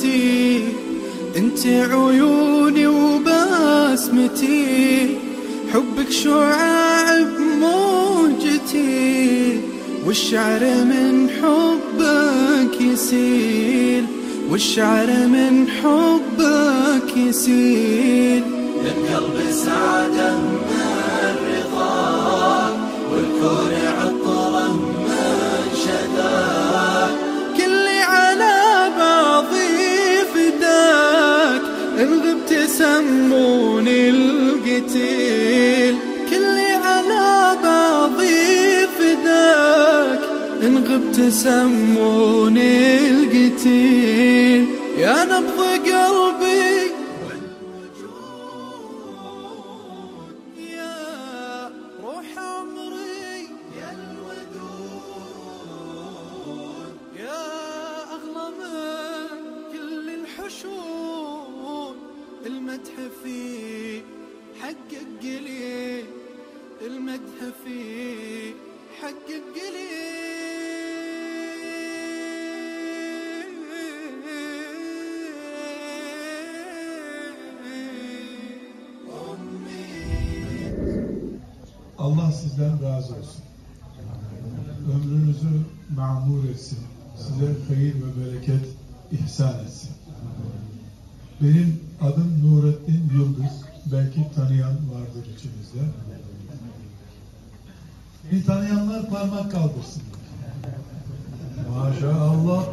نفسي، انت عيوني وبسمتي، حبك شعاع بموجتي، والشعر من حبك يسيل، والشعر من حبك يسيل. للقلب سعادة من رضاك، والكون عطره من شذاك، كلي على بعضي فداك، إن غبت سموني القتيل، كلي على بعضي فداك، إن غبت سموني القتيل. يا نبض قلبي والوجود، يا روح عمري، يا الودود، يا أغلى من كل الحشود، المدح فيه حقك قليل، المدح فيه حقك قليل. Allah sizden razı olsun. Ömrünüzü mamur etsin. Size hayır ve bereket ihsan etsin. Benim adım Nurettin Yıldız. Belki tanıyan vardır içinizde. Beni tanıyanlar parmak kaldırsın. Maşallah.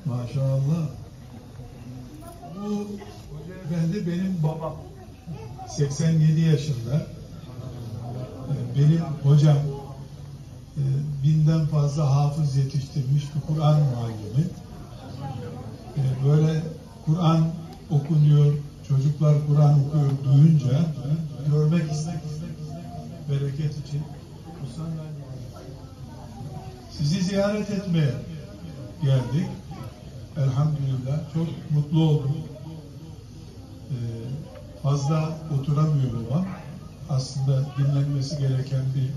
Maşallah. Bu Hoca Efendi benim babam. 87 yaşında. Benim hocam, 1000'den fazla hafız yetiştirmiş bir Kur'an muallimi. Böyle Kur'an okunuyor, çocuklar Kur'an okuyor duyunca görmek istedim, bereket için. Sizi ziyaret etmeye geldik. Elhamdülillah çok mutlu oldum. Fazla oturamıyor babam. Aslında dinlenmesi gereken bir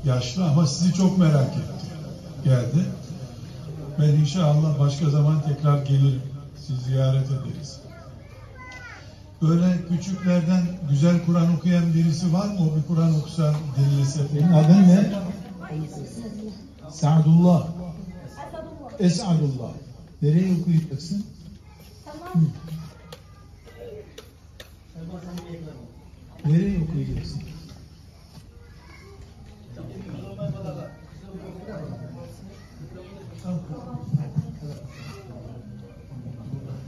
yaşlı ama sizi çok merak etti. Geldi. Ben inşallah başka zaman tekrar gelirim. Sizi ziyaret ederiz. Böyle küçüklerden güzel Kur'an okuyan birisi var mı? O bir Kur'an okusa, dinlese. Senin adın ne? Sa'dullah. Es'adullah. Nereye okuyacaksın? Nereye okuyacaksın?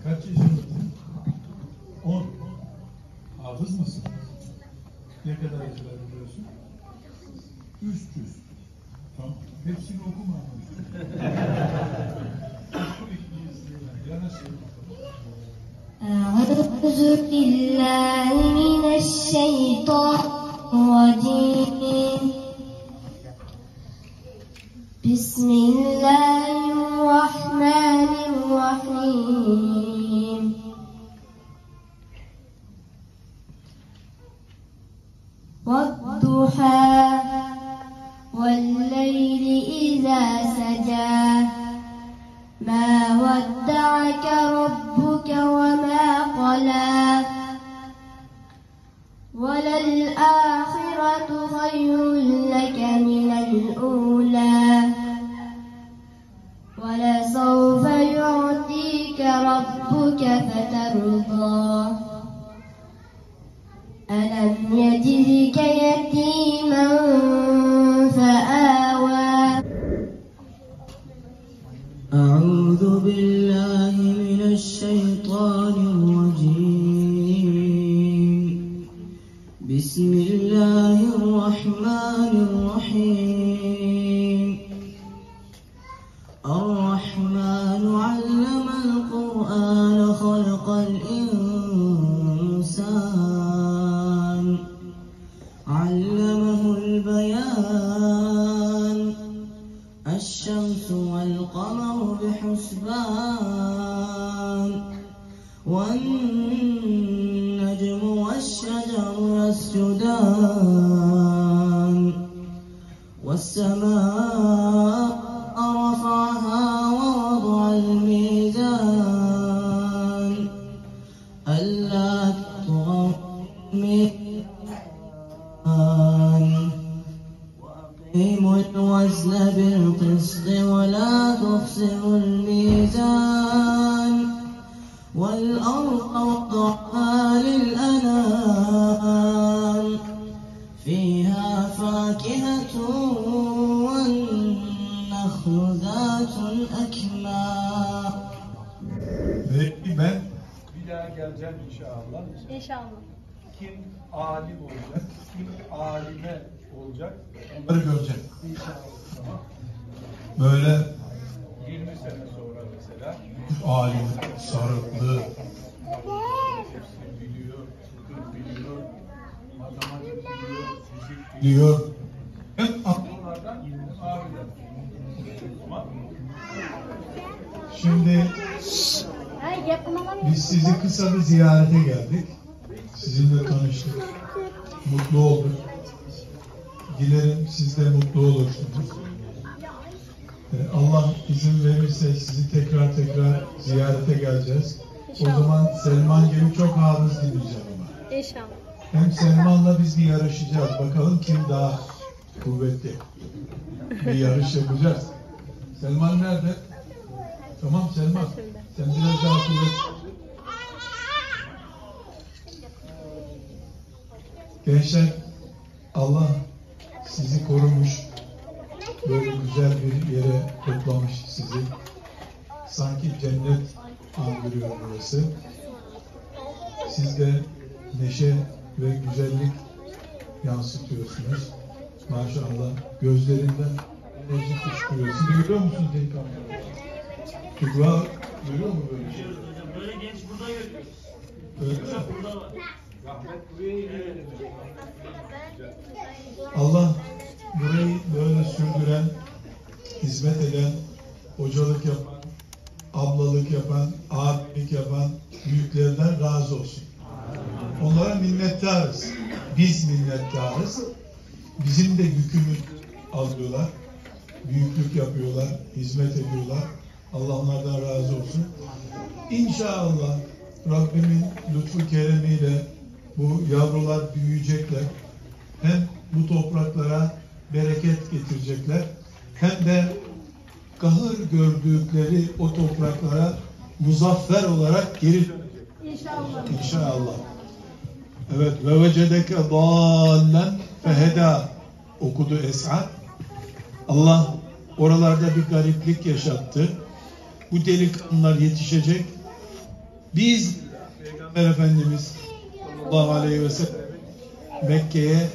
Kaç yaşındasın? 10. Hafız mısın? Ne kadar ezber biliyorsun? 300. Tamam. Hepsini okuma. أعوذ بالله من الشيطان الرجيم. بسم الله الرحمن الرحيم. والضحى والليل إذا سجى ما ودعك ربك وما قلى وللآخرة خير لك من الأولى ولسوف يعطيك ربك فترضى ألم يجدك يتيما فآوى. أعوذ بالله من الشيطان الرجيم. بسم الله الرحمن الرحيم. الرحمن علم القرآن خلق الإنسان علمه البيان الشمس والقمر بحسبان والنجم والشجر يسجدان والسماء رفعها ووضع الميزان أقيموا الوزن بالقسط ولا تخسروا الميزان والأرض وضعها للأنام فيها فاكهة والنخل ذات الأكمام. Peki ben bir daha geleceğim inşallah. İnşallah. Kim alim olacak, kim alime olacak, onları göreceğim. İnşallah. Tamam. Böyle 20 sene sonra mesela alim, sarıklı, biliyor, fıkıh biliyor, matematik biliyor, fizik biliyor. Hep akllardan abiler. Tamam. Şimdi biz sizi kısa bir ziyarete geldik. Sizinle tanıştık. Mutlu olduk. Dilerim siz de mutlu olursunuz. Allah izin verirse sizi tekrar ziyarete geleceğiz. İnşallah. O zaman Selman gibi çok hafız dinleyeceğim ama. İnşallah. Hem Selman'la biz bir yarışacağız. Bakalım kim daha kuvvetli. Bir yarış yapacağız. Selman nerede? Tamam Selman. Sen biraz daha kuvvetli. Gençler, Allah sizi korumuş, böyle güzel bir yere toplamış sizi. Sanki cennet andırıyor burası. Siz de neşe ve güzellik yansıtıyorsunuz. Maşallah gözlerinden enerji fışkırıyor. Siz görüyor musunuz delikanlı? Kübra görüyor mu böyle şey? Böyle genç burada görüyoruz. Öyle mi? Burada var. Allah burayı böyle sürdüren, hizmet eden, hocalık yapan, ablalık yapan, abilik yapan büyüklerden razı olsun. Onlara minnettarız. Biz minnettarız. Bizim de yükümüz alıyorlar. Büyüklük yapıyorlar, hizmet ediyorlar. Allah onlardan razı olsun. İnşallah Rabbimin lütfu keremiyle bu yavrular büyüyecekler. Hem bu topraklara bereket getirecekler, hem de kahır gördükleri o topraklara muzaffer olarak geri dönecekler. İnşallah. İnşallah. Evet. Ve vecedeke dâllen fehedâ okudu Es'ad. Allah oralarda bir gariplik yaşattı. Bu delikanlılar yetişecek. Biz Peygamber Efendimiz sallallahu aleyhi ve sellem Mekke'ye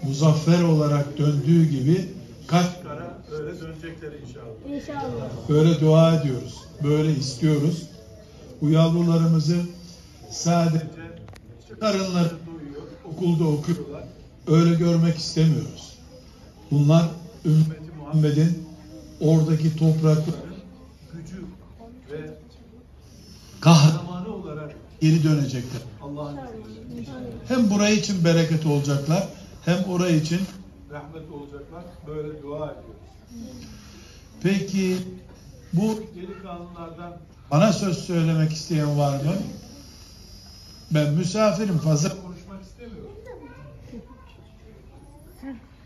muzaffer olarak döndüğü gibi kaç kara öyle dönecekler inşallah. İnşallah. Böyle dua ediyoruz. Böyle istiyoruz. Bu yavrularımızı sadece karınları doyuyor, okulda okuyorlar. Öyle görmek istemiyoruz. Bunlar ümmeti Muhammed'in oradaki toprakların gücü ve kahramanı olarak geri dönecekler. Allah'ın izniyle. Hem burayı için bereket olacaklar, hem orayı için rahmet olacaklar. Böyle dua ediyoruz. Peki bu delikanlılardan bana söz söylemek isteyen var mı? Ben misafirim, fazla konuşmak istemiyorum.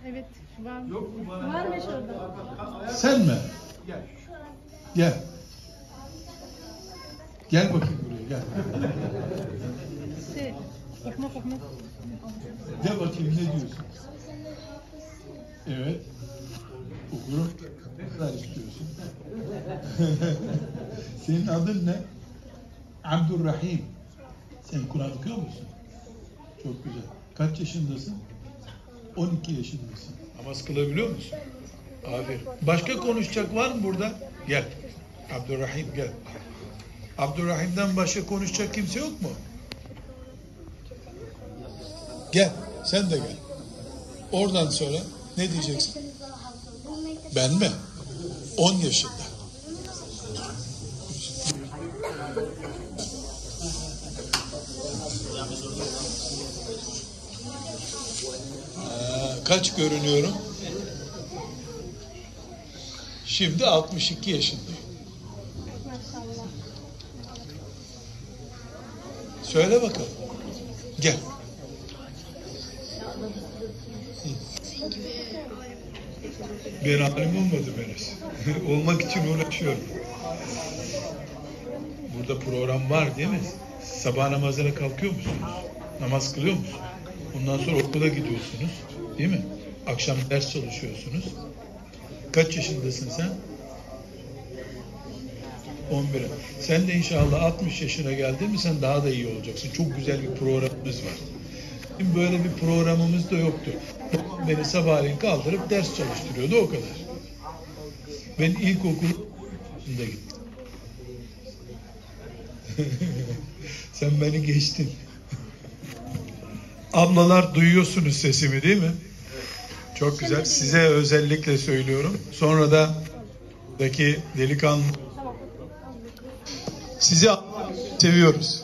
Evet. Var. Yok mu bana? Varmış orada. Sen mi? Gel. Gel. Gel bakayım buraya, gel. Okuma. De bakayım ne diyorsun? Evet. Okurum. Ne kadar istiyorsun? Senin adın ne? Abdurrahim. Sen Kur'an okuyor musun? Çok güzel. Kaç yaşındasın? 12 yaşındasın. Namaz kılabiliyor musun? Aferin. Başka konuşacak var mı burada? Gel. Abdurrahim gel. Abdurrahim'den başka konuşacak kimse yok mu? Gel. Sen de gel. Oradan sonra ne diyeceksin? Ben mi? 10 yaşında. Kaç görünüyorum? Şimdi 62 yaşındayım. Maşallah. Söyle bakalım. Gel. Ben alim olmadım henüz. Olmak için uğraşıyorum. Burada program var değil mi? Sabah namazına kalkıyor musunuz? Namaz kılıyor musunuz? Ondan sonra okula gidiyorsunuz. Değil mi? Akşam ders çalışıyorsunuz. Kaç yaşındasın sen? 11. Sen de inşallah 60 yaşına geldin mi sen daha da iyi olacaksın. Çok güzel bir programımız var. Şimdi böyle bir programımız da yoktu. Beni sabahleyin kaldırıp ders çalıştırıyordu, o kadar. Ben ilkokulda gittim. Sen beni geçtin. Ablalar duyuyorsunuz sesimi değil mi? Çok güzel. Size özellikle söylüyorum. Sonra da buradaki delikanlı, sizi seviyoruz.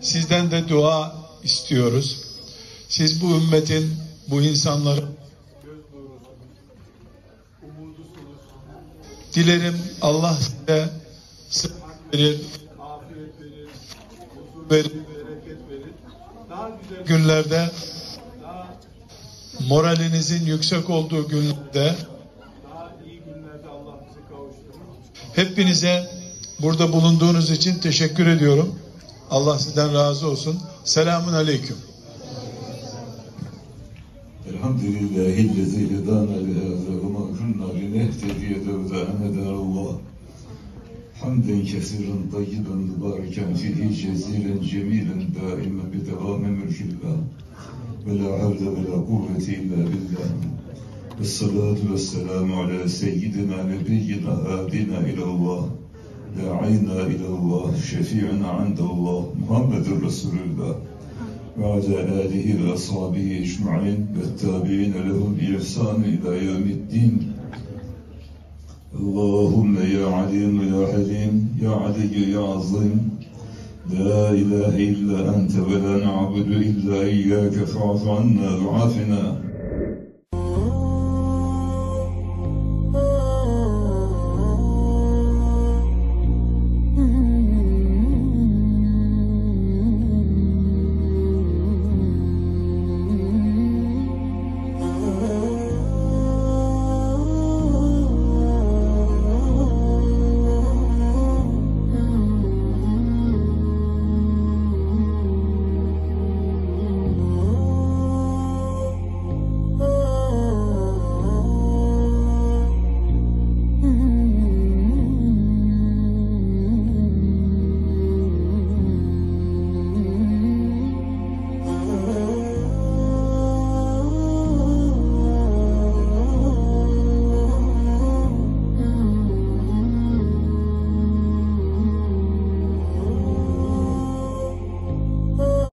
Sizden de dua istiyoruz. Siz bu ümmetin, bu insanların dilerim Allah size sıhhat verir, afiyet verir, huzur verir, bereket verir. Daha güzel günlerde, moralinizin yüksek olduğu günlerde, daha iyi günlerde Allah bizi kavuşturur. Hepinize burada bulunduğunuz için teşekkür ediyorum. Allah sizden razı olsun. Selamun aleyküm. Elhamdülillahillezî hedâna lihâzâ ve mâ kunnâ linehtediye levlâ en hedânallâh. Hamden kesiren tayyiben mübâreken fihi cezilen cemîlen dâimen bidevâme mülkillah. Ve lâ havle ve lâ kuvvete illâ billah. Vessalâtu vesselâmu alâ seyyidina nebiyyina âdina ilallah. داعينا إلى الله شفيعنا عند الله محمد رسول الله وعلى آله وأصحابه أجمعين والتابعين لهم بإحسان إلى يوم الدين اللهم يا عليم يا حليم يا علي يا عظيم لا إله إلا أنت ولا نعبد إلا إياك فاعف عنا وعافنا